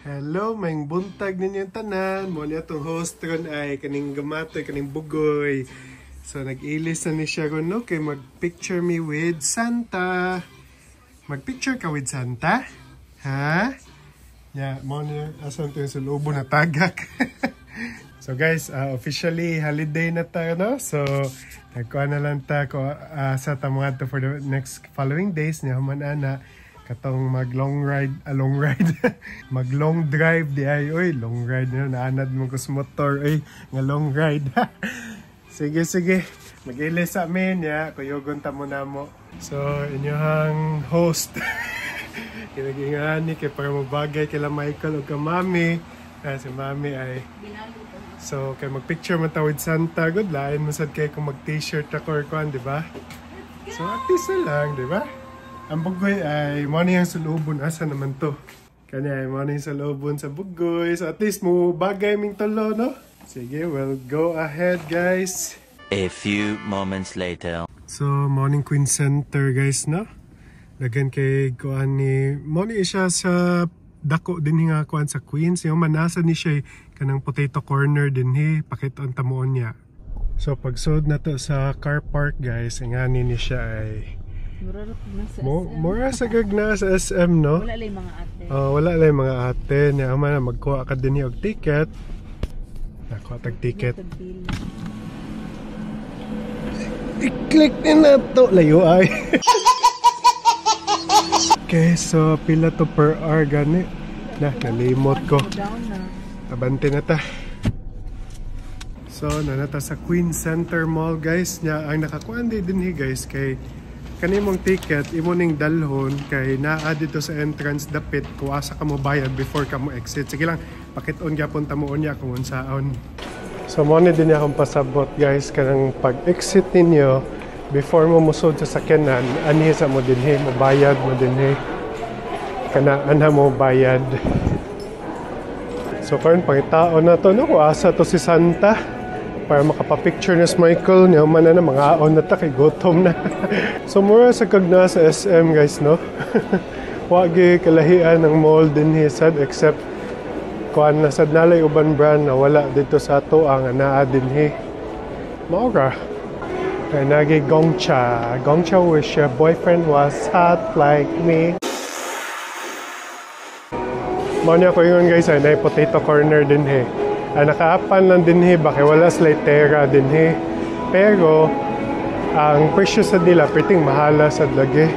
Hello, maayong buntag ninyong tanan. Mo ni atong host ron ay kaning gamatoy, kaning bugoy. So nag-ilis na ni siya ron, no? Kay mag-picture me with Santa. Mag-picture ka with Santa? Ha? Yeah, mo ni asan to yung sulubo na tagak. So guys, officially holiday na tayo, no? So nagkuha na lang ta ko sa tamuad to for the next following days niya human ana katong mag long ride, a long ride, mag long drive di ay, oy, long ride na naanad mo ko sa motor, oy, nga long ride. Sige, sige. Mag-ilis sa amin, ya. Kuyugon ta mo na mo. So, inyong host. Kinagingan ni kay para mabagay kila Michael o ka Mami. Ah, si Mami ay. So, kay mag-picture man ta with Santa, good lain mo sad kay kung mag-t-shirt ako or kuan, di ba? So, at least na lang, di ba? Ang bugoy ay mo ni ang sulubon. Asa naman to? Kanya ay mo ni sulubon sa bugoy. So, at least mo bagay ming tulo, no? Sige, well, go ahead, guys. A few moments later. So, morning Queen Center, guys, no? Dagan kay kuan ni mo ni siya sa dako din nga kuan sa Queens. Yung manasa ni siya kanang potato corner din he pakit-on tamuon niya. So pagsud na to sa car park, guys, ingani ni siya ay Mura ra pud na sa mo SM. Mura sa gag na sa SM, no? Wala lang mga ate. Oh, wala lang mga ate niya man magkuha ka din og ticket. Nakuha tag ticket. Tagpila. I-click ni na to. Layo ay. Okay, so pila to per hour gani? Na, nalimot ko. Down na. Abante na ta. So, nanata sa Queen Center Mall, guys. Nya, ang nakakuan di din hi, guys, kay kanimong ticket, imo ning dalhon kay naa dito sa entrance dapit kung asa ka mo bayad before ka mo exit. Sige lang, pakit-on gyapon ta mo unya kung unsaon. So mo ni din akong pasabot, guys, kanang pag-exit ninyo before mo musod sa sakyanan, anhi sa mo dinhi, mo bayad mo dinhi. Kana anha mo bayad. So karon pangitaon na to, no, kung asa to si Santa para makapa-picture na si Michael niya man na mga aon na ta kay gutom na. So mura sa kag na sa SM, guys, no. Wagi kalahian ng mall dinhi sad except kuan na sad nalay uban brand na wala dito sa ato ang naa dinhi. Mao ra. Kay nagi Gongcha. Gongcha wish your boyfriend was hot like me. Mao niya ko ingon, guys, ay na potato corner din he. Ay nakaapan lang din he ba kay wala sila tera din he. Pero ang presyo sa nila perting mahala sad lagi.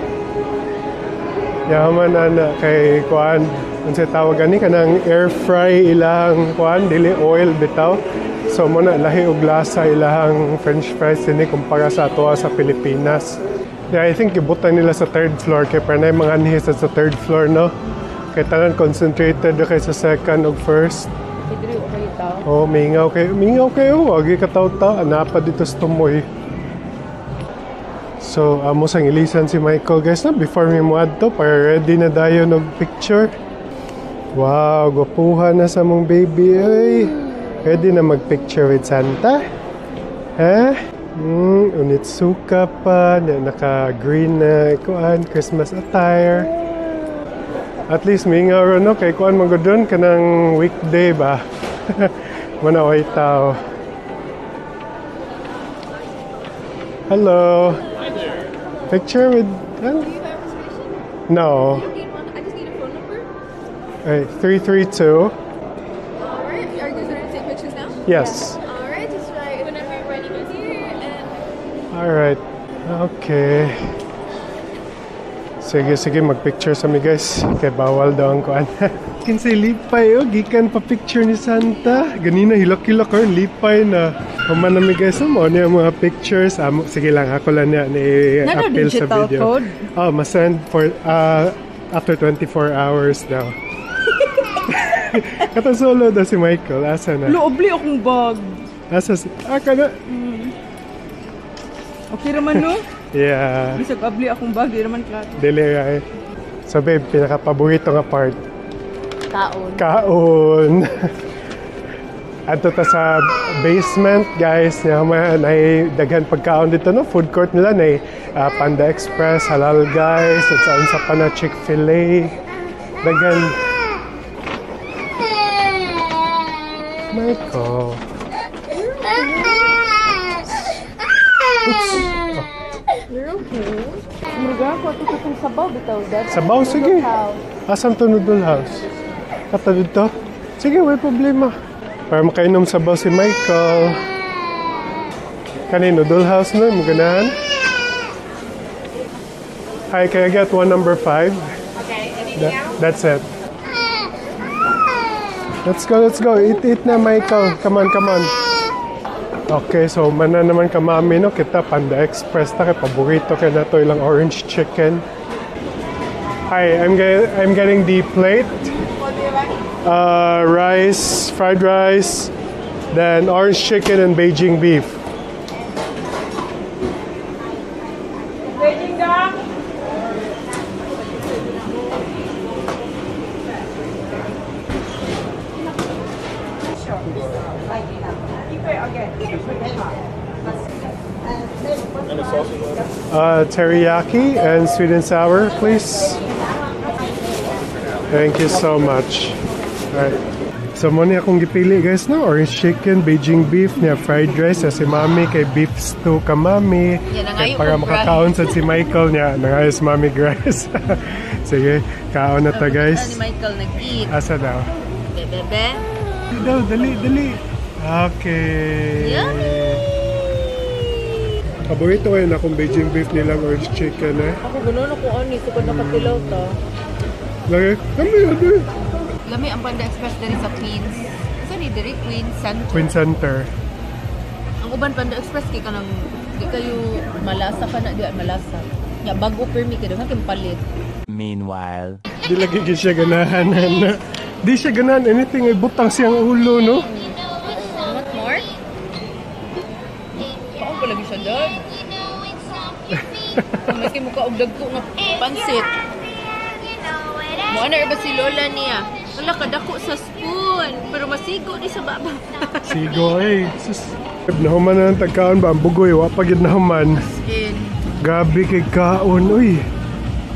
Yaman ana kay kuan unsay tawag ani kanang air fry ilang kuan, dili oil bitaw. So mo na lahi og lasa ilahang french fries dinhi kumpara sa atoa sa Pilipinas. Yeah, I think gibutan nila sa third floor kay para na mga anhi sa third floor, no. Kay tanan concentrated na kay sa second ug first. Kay okay tao. Oh, mingaw kayo. Mingaw kayo. Wagi ka tao-tao. Anapa dito sa tumoy. So, amo sang ilisan si Michael, guys, na before mi moadto para ready na dayon og picture. Wow, gwapuha na sa mong baby ay. Ready na mag-picture with Santa? Ha? Onitsuka pa, na naka-green na kuan, Christmas attire. At least mingaw ro, no, kay kuan man gud dun kanang weekday ba. Mana way tao. Hello. Hi there. Picture with Do you have a reservation? No. You don't need one. I just need a phone number. Ay, 332. All right. Are you guys ready to take pictures now? Yes. All right. Just right whenever you're ready, go here and. All right. Okay. Sige, sige, mag-picture sa mi, guys. Kay bawal daw ang kuan. Kinsay lipay, oh, gikan pa picture ni Santa. Ganina hilak-hilak karon lipay na. Human na mi, guys, mo niya mga pictures. Amo, sige lang, ako lang niya ni Nano appeal sa digital video. code? Oh, masend for after 24 hours daw. Katong solo daw si Michael. Asa na? Luobli akong bag. Asa si... Ah, kana... Okay raman, no? Yeah. Bisag abli akong bag, di raman klaro. Dili ay. So babe, pinaka-paborito nga part. Kaon. Kaon. Adto ta sa basement, guys. Nya man ay daghan pagkaon dito, no. Food court nila na Panda Express, Halal Guys, at saan sa pa na Chick-fil-A. Daghan. Michael. Oops. Oh. You're okay. Murga ko ato katong sabaw bitaw dad. Sabaw, sige. Asan to noodle house? Kata dito? Sige, may problema. Para makainom sabaw si Michael. Kani noodle house no? Maganahan? Hi, can I get one number 5? Okay, anything That's it. Let's go, let's go. Eat, eat na, Michael. Come on, come on. Okay, so mana naman ka mami, no? Kita Panda Express ta kay paborito kay nato ilang orange chicken. Hi, I'm getting the plate. Rice, fried rice, then orange chicken and Beijing beef. Beijing duck. Teriyaki and sweet and sour, please. Thank you so much. Alright. So mo ni akong gipili guys no, orange chicken, Beijing beef, niya fried rice, si mami kay beef stew ka mami. Yan ang Kay ayaw para kong makakaon sad si Michael niya, nangayo si mami rice. Sige, kaon na ta guys. Ni Michael nag-eat. Asa daw? Bebe. Daw, dali, dali. Okay. Yummy! Paborito ko yun akong Beijing beef nilang orange chicken eh. Ako ganoon ako ani sukad nakatilaw ta. Lagi, kami ano eh. Lami ang Panda Express diri sa Queens. Asa ni diri Queens Center? Queen Center. Ang uban Panda Express kay kanang di kayo malasa ka na di malasa. Nya bago permi kay daghan kay palit. Meanwhile. Di lagi gyud siya ganahan. Na. Di siya ganahan anything ay butang siyang ulo no. Want more? Paon pa lagi siya dad. Kung may mukha og dagko nga pansit. Mo ana ba si Lola niya? Wala kadako sa spoon, pero masigo ni sa baba. Sigo eh. Sus. Nahuman na ng tagkaon ba ang bugoy wa pa gyud nahuman. In Gabi kay kaon uy.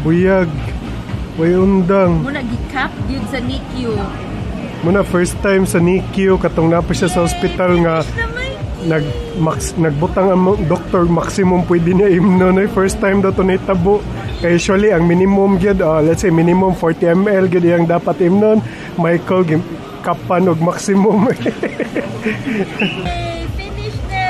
Buyag. Way undang. muna gikap gyud sa NICU. Muna first time sa NICU katong napa siya sa ospital nga nagbutang ang doktor maximum pwede niya imnon eh. First time daw to nitabo. Kay usually ang minimum gyud let's say minimum 40 ml gyud iyang dapat imnon. Michael kapan og maximum. Finish na.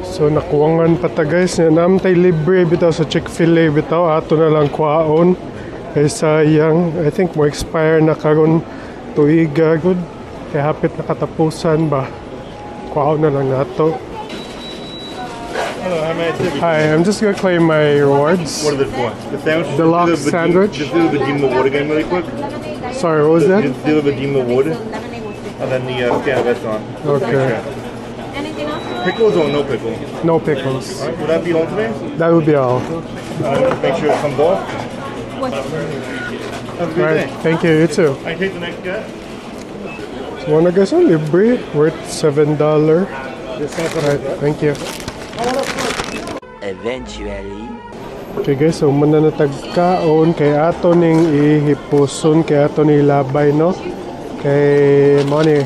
So nakuwangan pa ta guys niya namtay libre bitaw sa Chick-fil-A bitaw ato na lang kuhaon. Kay sayang, I think mo expire na karon tuiga gud. Kay hapit na katapusan ba. Kuhaon na lang nato. Hello, how may I serve you? Hi, I'm just gonna claim my rewards. What is it for? The sandwich? Deluxe Just do the sandwich. Just do the Redeem Reward again really quick. Sorry, what was that? Just do the Redeem Reward. And then the scan that's on. Okay. Anything else? Pickles or no pickle? No pickles. All right, would that be all today? That would be all. Make sure it comes off. Have a good All right, day. thank you. You too. I take the next guest. So wanna guys, oh, libre worth $7. All right, thank you. Eventually. Okay guys, so muna na tagkaon kay ato ning ihipuson kay ato ni labay no. Kay mo ni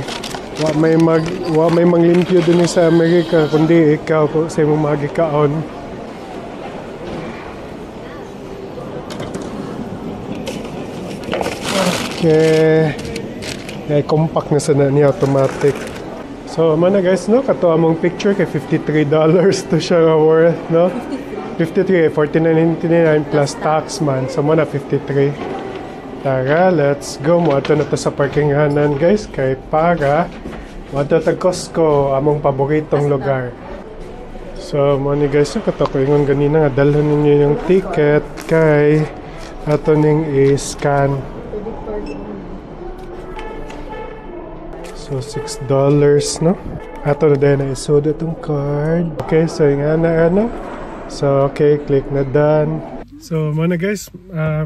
wa may manglimpyo dinhi sa Amerika kundi ikaw kung sa imong mga gikaon. Okay. Ay, compact na sa na niya automatic. So, mana guys, no? Kato among picture kay $53 to siya nga worth, no? 53, 49.99 plus tax man. So, mana 53. Tara, let's go. Muadto na to sa parkinganan, guys. Kay para muadto tag Costco, among paboritong lugar. So, mo ni guys, no, kato ko ingon ganina nga dalhon ninyo yung ticket kay ato ning i-scan. So, $6, no? Ato na din na isod itong card. Okay, so yung ana, ano? So, okay, click na done. So, muna guys,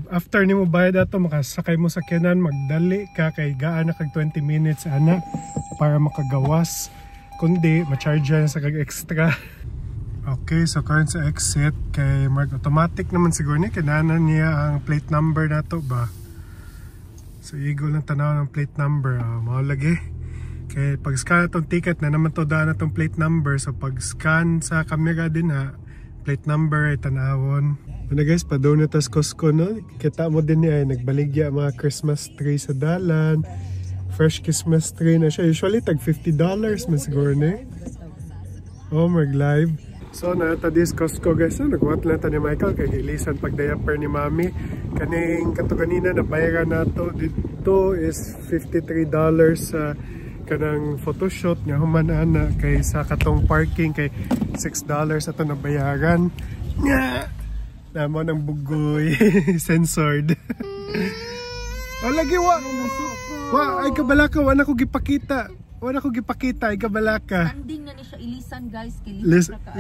after nimo bayad ato, makasakay mo sa sakyanan, magdali ka kay gaan na kag 20 minutes, ana, para makagawas. Kundi, ma-charge yan sa kag extra. Okay, so karon sa exit, kay mag automatic naman siguro niya, kinana niya ang plate number nato ba? So, igo lang tanaw ng plate number. Mao lagi. Kay pag scan atong ticket na naman to daan atong plate number, so pag scan sa camera din ha, plate number ay tanawon. Ano guys, padung na tas Costco, no? Kita mo din niya ay nagbaligya mga Christmas tree sa dalan. Fresh Christmas tree na siya. Usually tag $50 man siguro ni. Oh, mag live. So naa ta dis Costco guys, no? Nagwat lang ta ni Michael kay gilisan pag diaper ni Mami. Kaning kato ganina na bayaran nato dito is $53 sa kanang photoshoot nga human ana kay sa katong parking kay $6 ato nabayaran. Nga. Namo ng bugoy censored. Oh, lagi wa. Wa ay kabalaka, wa na ko gipakita. Wa na ko gipakita ay kabalaka. Anding na ni siya ilisan guys kay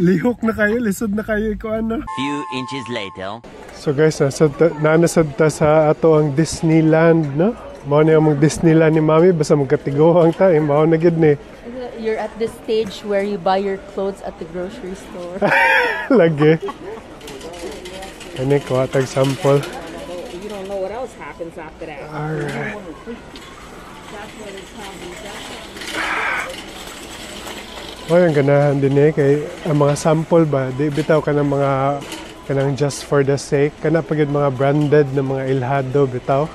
Lihok na kayo, lisod na kayo iko ano. Few inches later. So guys, nanasad ta sa ato ang Disneyland, no? Mao ni among Disneyland ni Mami basta magkatiguang ta, eh, mao na gyud ni. You're at the stage where you buy your clothes at the grocery store. Lagi. Kani kuha tag sample. You don't know what else happens after that. Alright. Oy, ang ganahan din eh kay ang mga sample ba, di bitaw ka ng mga kanang just for the sake, kana pagid mga branded na mga ilhado bitaw.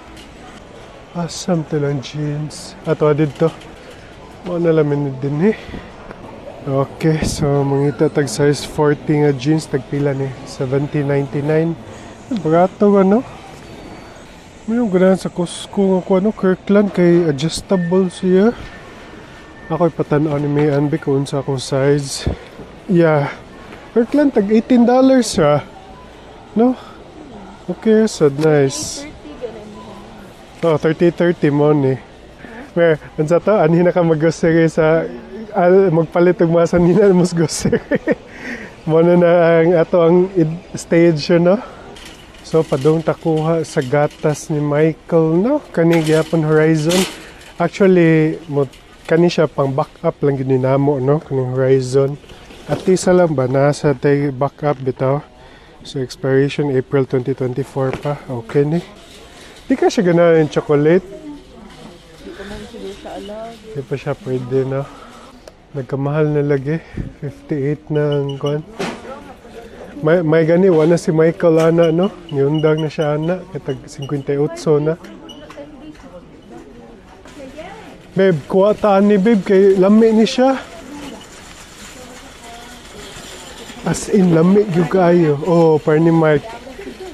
Asam to lang jeans. Ato didto. Mao na lamin din eh. Okay, so mangita tag size 40 nga jeans tag pila ni 17.99. Barato ano? May yung ganahan sa Costco nga ko ano, Kirkland kay adjustable siya. Ako ipatan-aw ni May Anbi kung unsa akong size. Yeah. Kirkland tag $18 siya. No? Okay, so nice. Oh, 30-30 mo ni. Where, unsa to? Anhi na ka mag-grocery sa magpalit og mga sanina mo sa grocery. Mo na na ang ato ang stage yun, no? So padung takuha sa gatas ni Michael, no? Kani gyapon Horizon. Actually, mo kani siya pang backup lang gyud ni namo, no? Kaning Horizon. At isa lang ba nasa tay backup bitaw. So expiration April 2024 pa. Okay ni. Di ka siya ganahan ng chocolate. Di pa siya pwede, no? Nagkamahal na lagi. 58 na ang kwan. May gani, wala si Michael ana, no? Niundang na siya ana. Kitag 58 na. Babe, kuha taan ni babe kay lami ni siya. As in, lami gyud kaayo. Oh, par ni Mike.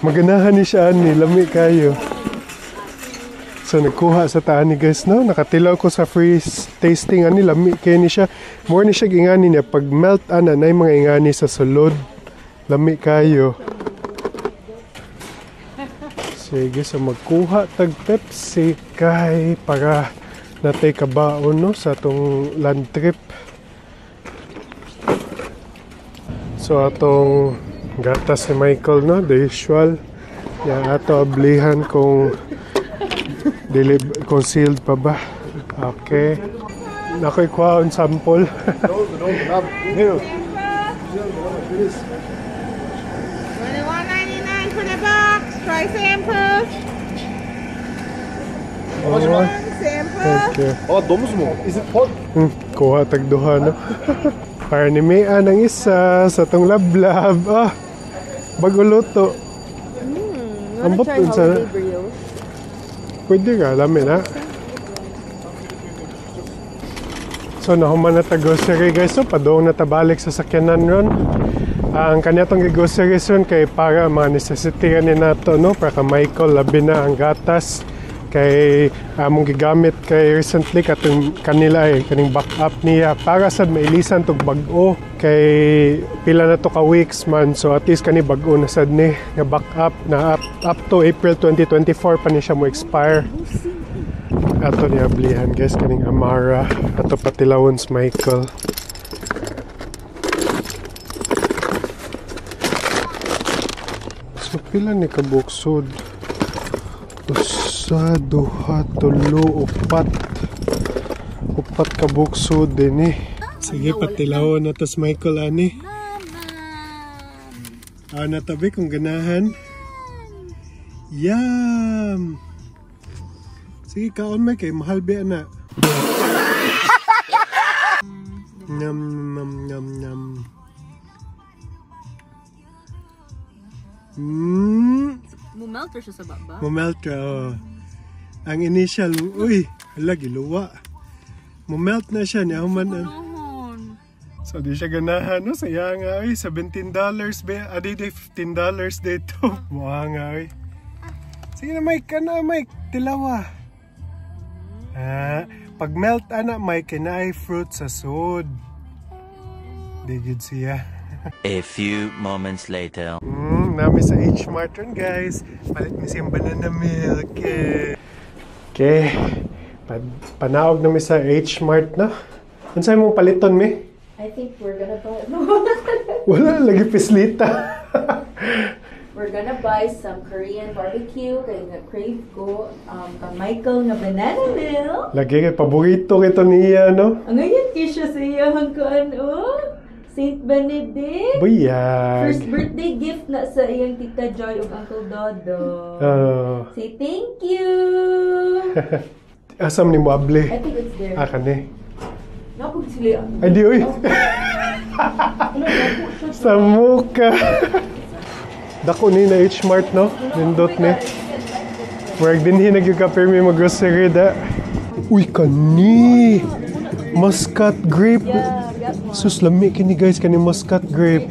Maganahan ni siya ani, lami kayo. So nagkuha sa taan ni guys, no? Nakatilaw ko sa free tasting ani, lami kay ni siya. More ni siya ingani niya pag melt ana nay mga ingani sa sulod. Lami kayo. Sige, so magkuha tag Pepsi kay para natay kabaon, no, sa atong land trip. So atong gatas ni Michael, no, the usual. Ya ato ablihan kung dili concealed pa ba. Okay. Nakoy kuhaon sample. $21.99 for the box. Try sample. Oh, Sample. thank you. 아 너무 small. Is it hot? Kuha tag duha, no? Para ni Mia ng isa sa tong lablab. Ah, bago luto. Ambot unsa na? Pwede ka, lami na. So nahuman na ta grocery guys. So padung na ta balik sa sakyanan ron. Ang kanya tong grocery ron kay para mga necessity ni nato, no? Para ka Michael labi na ang gatas kay among gigamit kay recently katong kanila eh kaning backup niya para sad mailisan tog bag-o kay pila na to ka weeks man, so at least kani bag-o na sad ni nga backup na up to April 2024 pa ni siya mo expire. Ato niya ablihan guys kaning Amara ato patilawon si Michael. So pila ni kabuksod? Usa, duha, tulo, upat. Upat ka buksod din eh. Sige, patilawon na tas Michael ani. Ah, natabi kung ganahan. Yum! Sige, kaon may kay mahal biya na. Nam nam nam nam. Mumelt siya sa baba. Mumelt ka, oh. Ang initial, uy, hala, giluwa. Mumelt na siya, niya man. So, di siya ganahan, no? Saya nga, uy, $17, be. Adi, di, $15 dito. Mukha nga, uy. Sige na, Mike, ano, Mike? Tilawa. Ah, pag melt, ana, Mike, kinaay fruit sa sud. Di gid siya. A few moments later. Nami sa H Mart ron, guys. Palit mi siyang banana milk. Eh. Okay. Panaog na mi sa H Mart, no? Unsay mong paliton mi? I think we're gonna buy... Wala, lagi pislita. We're gonna buy some Korean barbecue kay nga crave ko ka Michael nga banana milk. Lagi kay paborito kay to niya, no? Ang ngayon kay siya sa iyang kuan, oh. Saint Benedict. Buyag. First birthday gift na sa iyang Tita Joy ug Uncle Dodo. Say thank you. Asam ni mo able? I think it's there. Ah, kani. Nakog sila. Ay, di, uy. Sa muka. Dako ni na H Mart, no? Nindot ni. Work din hi nagyug ka pirmi mag-grocery da. Uy, kani! Muscat grape. Sus, lami kini guys, kani muscat grape.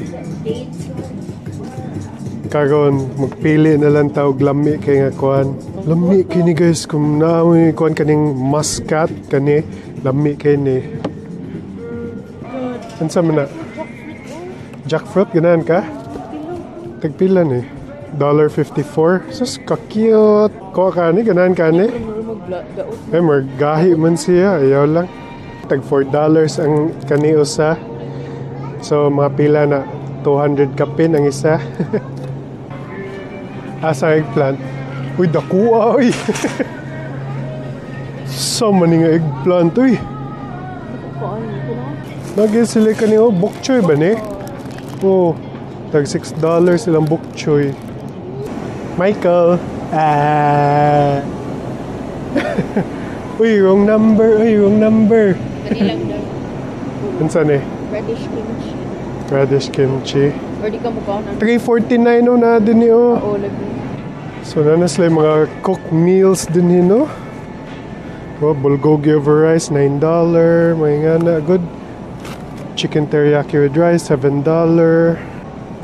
Karon, magpili na lang tawag lami kay nga kuan. Lami kini guys, kung naamoy kuan kaning muscat kani, lami kay ni. Unsa man na? Jackfruit, ganahan ka? Tagpila ni? $1.54. Sus, ka-cute. Kuha ka ni, ganahan ka ni? Eh, margahi man siya. Ayaw lang. Tag $4 ang kani usa. So, mga pila na 200 kapin ang isa. Asa eggplant. Uy, dakuha, uy. So many nga eggplant, uy. Nagyan sila kani, oh, bok choy ba ni? Oh, tag $6 silang bok choy. Michael. Ah. Uy, wrong number. Uy, wrong number. Unsa ni? Radish kimchi. Radish kimchi. Or di ka mukha na. 3.49 oh, na din ni oh. Oo, lagi. So na sila yung mga cooked meals din ni, no? Oh, bulgogi over rice, $9. May nga na, good. Chicken teriyaki with rice, $7.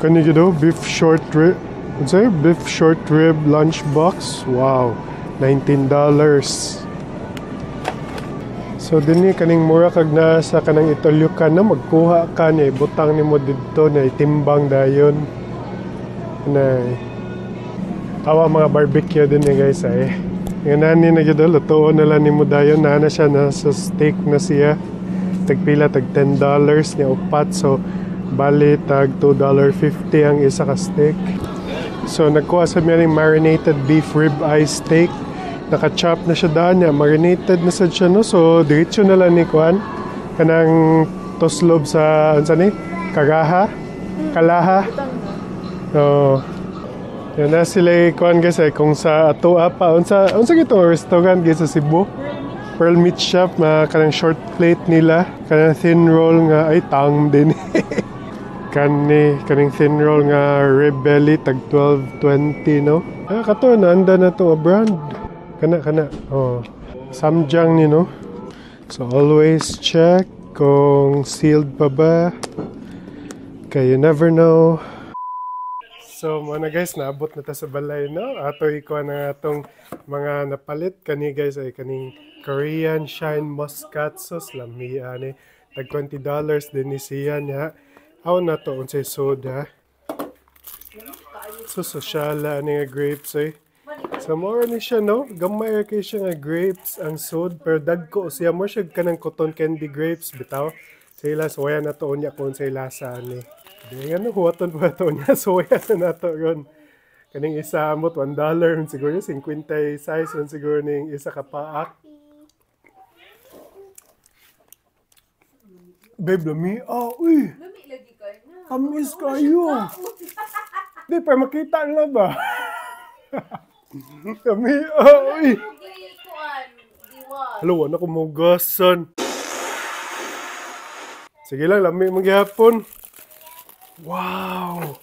Kani gito, beef short rib. Unsa? Beef short rib lunch box. Wow, $19. So dinhi kaning mura kag na sa kanang Italyukan na magkuha ka niya, ibutang nimo didto na itimbang dayon. Nay. Awa mga barbecue din ni guys ay. Nganani na gyud lutuon na lang nimo dayon na na siya nasa steak na siya. Tagpila tag $10 niya upat, so bali tag $2.50 ang isa ka steak. So nagkuha sa miya ning marinated beef rib eye steak. Naka-chop na siya daan niya, marinated na sad siya, no? So diretso na lang ni kuan kanang toslob sa unsa ni? Kagaha? Kalaha? So yan na sila kuan guys ay kung sa atoa pa unsa gito restaurant guys sa Cebu? Pearl Meat Shop, mga kanang short plate nila, kanang thin roll nga ay tang din. Kani kaning thin roll nga rib belly tag 12.20, no? Ah, kato naanda na to a brand. Kana kana. Oh. Samjang ni, no? So always check kung sealed pa ba. Kay you never know. So mga guys, naabot na ta sa balay, no? Ato ikuha na atong mga napalit kani guys ay kaning Korean Shine Muscat sauce lami ani. Tag $20 din ni siya niya. Aw na to unsay soda. So sosyala ani nga grapes ay. So more ni siya, no? Gamay ra kay siya nga grapes ang sod pero dagko siya mo siya kanang cotton candy grapes bitaw. Sa ila soya na to unya kung sa lasa ani. Di nga no huwaton pa to unya soya na nato ron. Kaning isa amot $1 man siguro 50 size man siguro ning isa ka paak. Babe, lami. Oh, uy. Lami lagi kayo na. Tamis kayo. Di pa makita na ba? Kami, oh, uy. Hello, wala ko mugasan. Sige lang, lami magyapon. Wow!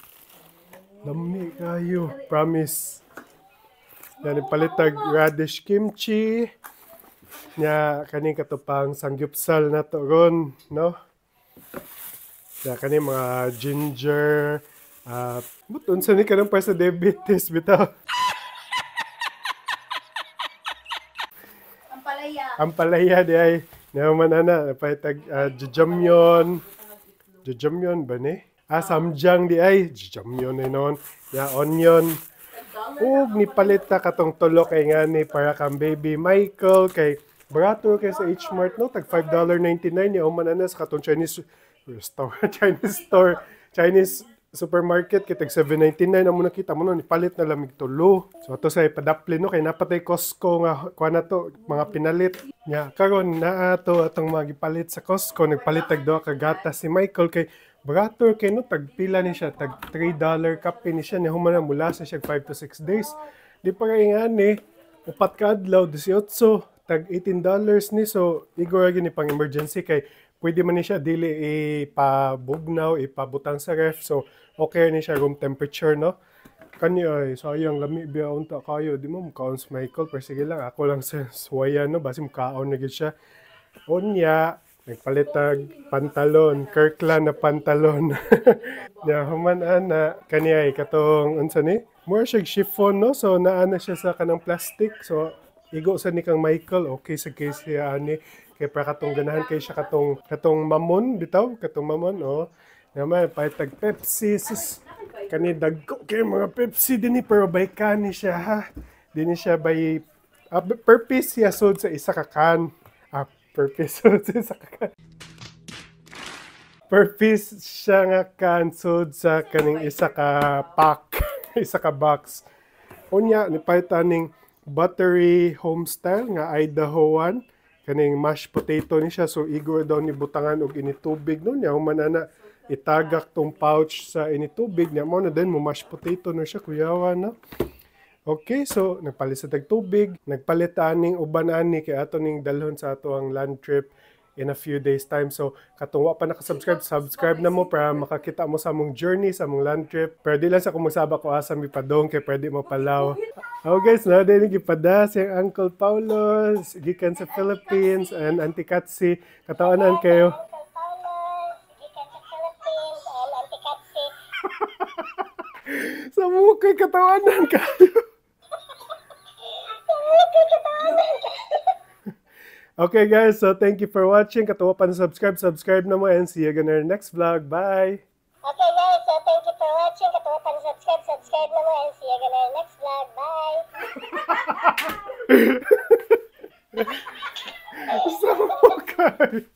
Lami kayo. Promise. Yan, palitag radish kimchi. Nya, kaning katupang samgyupsal na to ron, no? Ya, kani mga ginger. But unsa ni kanang para sa diabetes, bitaw. Ampalaya. Ampalaya di ay. Naman ana, napahitag jajamyon. Jajamyon ba ni? Ah, samjang di ay. Jajamyon ay noon. Ya, onion. Ug nipalit ta katong tulo kay ngani para kang baby Michael kay barato kay sa H Mart no, tag $5.99 niya man ana sa katong Chinese restaurant, Chinese store, Chinese supermarket kay tag $7.99 amo nakita mo no, nipalit na lamig tulo. So ato sa ipadapli no kay napatay Costco nga kuan na to mga pinalit. Nya karon naa to atong mga gipalit sa Costco, nagpalit tag duha ka gatas si Michael kay barato kay no, tag pila ni siya, tag $3 kape ni siya, niya human na mula sa siya 5 to 6 days. Di pa kay ngani upat ka adlaw 18 tag $18 ni, so igor gyud ni pang emergency kay pwede man ni siya dili ipabugnaw, ipabutang sa ref, so okay ni siya room temperature no. Kani ay sayang lami biya unta kayo, di mo mukaon si Michael, pero sige lang ako lang sa suwayan no, basi mukaon na gyud siya. Unya nagpalitag pantalon, Kirkland na pantalon. Nya human ana kani ay katong unsa ni? More siya chiffon no, so naa na siya sa kanang plastic. So igo sa ni kang Michael, okay sa case siya ani kay para katong ganahan kay siya katong katong mamon bitaw, katong mamon oh. Naman palitag Pepsi, sus kani dagko kay mga Pepsi dinhi pero by can ni siya ha. Dinhi siya by per piece siya sold sa isa ka can. Per piece sold sa isa ka can. Per piece siya nga can sold sa kaning isa ka pack, isa ka box. Unya nipalit aning buttery homestyle nga Idahoan, kaning mashed potato ni siya, so igor daw ni butangan og initubig no niya human ana itagak tong pouch sa initubig niya mo na din mo mashed potato na siya kuyawa no. Okay, so nagpalit sa tagtubig, nagpalit aning uban ani kay ato ning dalhon sa ato ang land trip in a few days time. So katong wa pa nakasubscribe, subscribe na mo para makakita mo sa among journey sa among land trip. Pero di lang sa kumusaba ko asa mi padong kay pwede mo palaw. Oh guys, na din gipada si Uncle Paulo gikan sa Philippines and Auntie Katsi. Katawanan kayo. Uncle Paulo, gikan sa Philippines, and Auntie Katsi. Sa mo kay katawanan kayo. Okay guys, so thank you for watching. Katuwa pa na subscribe, subscribe na mo and see you again in our next vlog. Bye! Okay guys, so thank you for watching. Katuwa pa na subscribe, subscribe na mo and see you again in our next vlog. Bye! So okay.